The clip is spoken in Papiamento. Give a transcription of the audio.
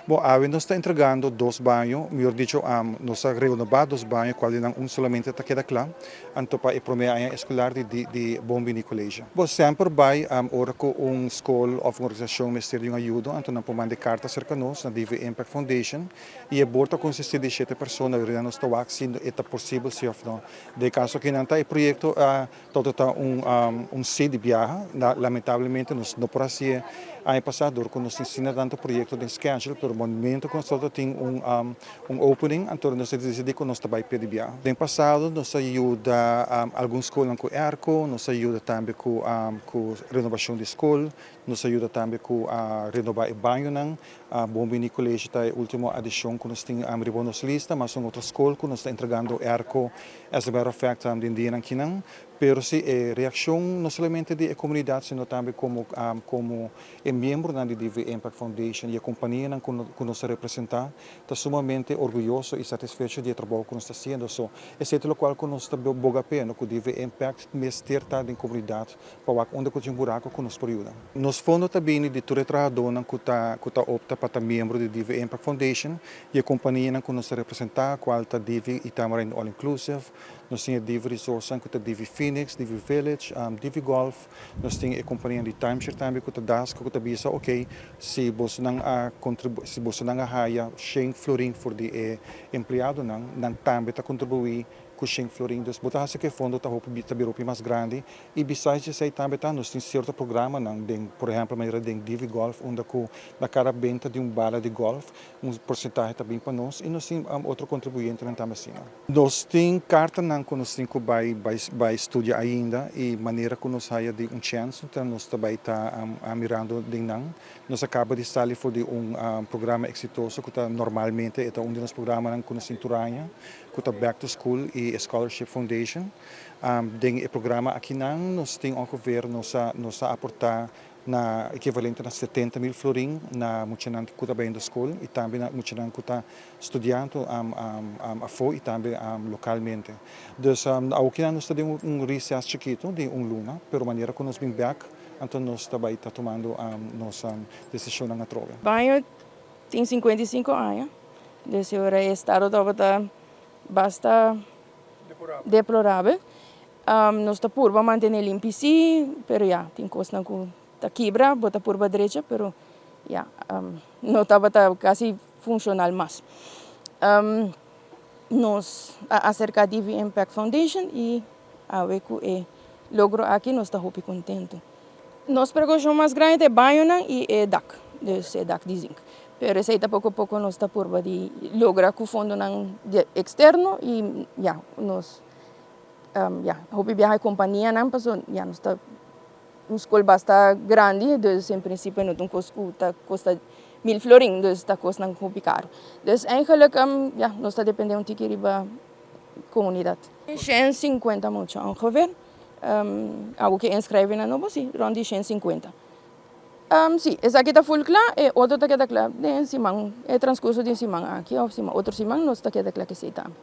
Bon, awe nos ta entregando dos baño, mihor dicho, nos a renobá dos baño, kual un solamente ta keda kla, anto pa e promé aña eskolar di Bon Bini College. Bo semper bai ora ku un skol òf un organisashon mester di un ayudo, anto nan por manda karta serka nos na DV Impact Foundation i e board ta konsistí di shete persona, i nos ta wak si ta posibel si òf no. Den kaso ku nan ta e proyekto tot un si di biaha, lamentablemente nos no por hasi aña pasá, dor ku nos tin tantu proyekto den schedule, pero momento ku nos tin un opening, anto nos a disidí ku nos tambe pidi biaha. Den pasado nos a yuda algun skol ku airco, nos a yuda tambe ku renobashon di skol, nos a yuda tambe ku renobá e bañonan. Bon Bini College ta e último adishon ku nos tin riba nos lista, mas un otro skol ku nos ta entregando airco, as a matter of fact, den dianan akinan. Pero si e reakshon no solamente di komunidat, sino tambe komo e miembro di DV Impact Foundation i e kompania ku nos ta representá, ta sumamente orguyoso i satisfecho di e trabou ku nos ta hasiendo. So, esei ta loke ku nos ta boga p'e, ku DV Impact mester ta den komunidat pa unda ku tin buraku ku nos por yuda. Nos fondo ta bin di tur trahadónan ku ta opta pa ta miembro di DV Impact Foundation i e kompania ku nos ta representá, kual ta Divi i Tamarind All Inclusive. Nos tin Divi Resources, ku ta Divi Phoenix, Divi Village, Divi Golf. Nos tin e kompania di timeshare tambe ku ta DASC, ku ta bisa, ok, si boso nan a haya 100 florin for di e empleadonan, nan tambe ta kontribuí ku 100 florin. Dus bo ta hasi ku e fondo ta hopi ta bira mas grandi. I besides esei tambe ta nos tin sierto programanan den, por ehèmpel, manera den Divi Golf, unda ku na kada benta di un bala di golf, un porsentahe ta bin pa nos i nos tin otro kontribuyentenan tambe asina. Nos tin kartanan ku nos tin ku bai studia ainda i manera ku nos haya di un chance, anto nos ta bai ta mirando den nan. Nos a kaba di sali for di un programa eksitoso ku ta normalmente ta un di nos programanan ku nos tin tur aña, ku ta Back to School i Scholarship Foundation. Den e programa akinan nos tin ongeveer nos a aportá na ekivalente na 70 mil florin na muchanan ku ta bai na skol i tambe na muchanan ku ta studiando afó i tambe lokalmente. Dus aki nos tin un recess chikitu di un luna, pero manera ku nos bin back, anto nos tambe ta tumando nos desishon atrobe. Baño tin 55 aña. Dus ora e estado tabata basta deplorabel. Nos ta purba mantené limpi si, pero ja, tin kos ku ta kibra, bo ta purba drecha, pero ja, no tabata kasi funshonal mas. Nos a aserká DV Impact Foundation i awe ku e logro aki nos ta hopi kontentu. Nos prekupashon mas grandi ta bañonan i e dak, dus e dak di zink. Pero esei ta poko poko nos ta purba di logra ku fondonan eksterno i ja, nos ja, hopi biaha kompanianan paso ja, nos ta un skol basta grandi, dus in prinsipio no ta un kos ku ta kosta 1000 florin, dus ta kosnan hopi karu. Dus eigenlijk ja, nos ta dependé un tiki riba komunidat. 150 mucha ongeveer. Algo ku inschrijving nobo, si, rond di 150. Si, esaki ta full kla, e otro ta keda kla den siman, e transkurso di siman aki, òf siman, otro siman nos ta keda kla ku esei tambe.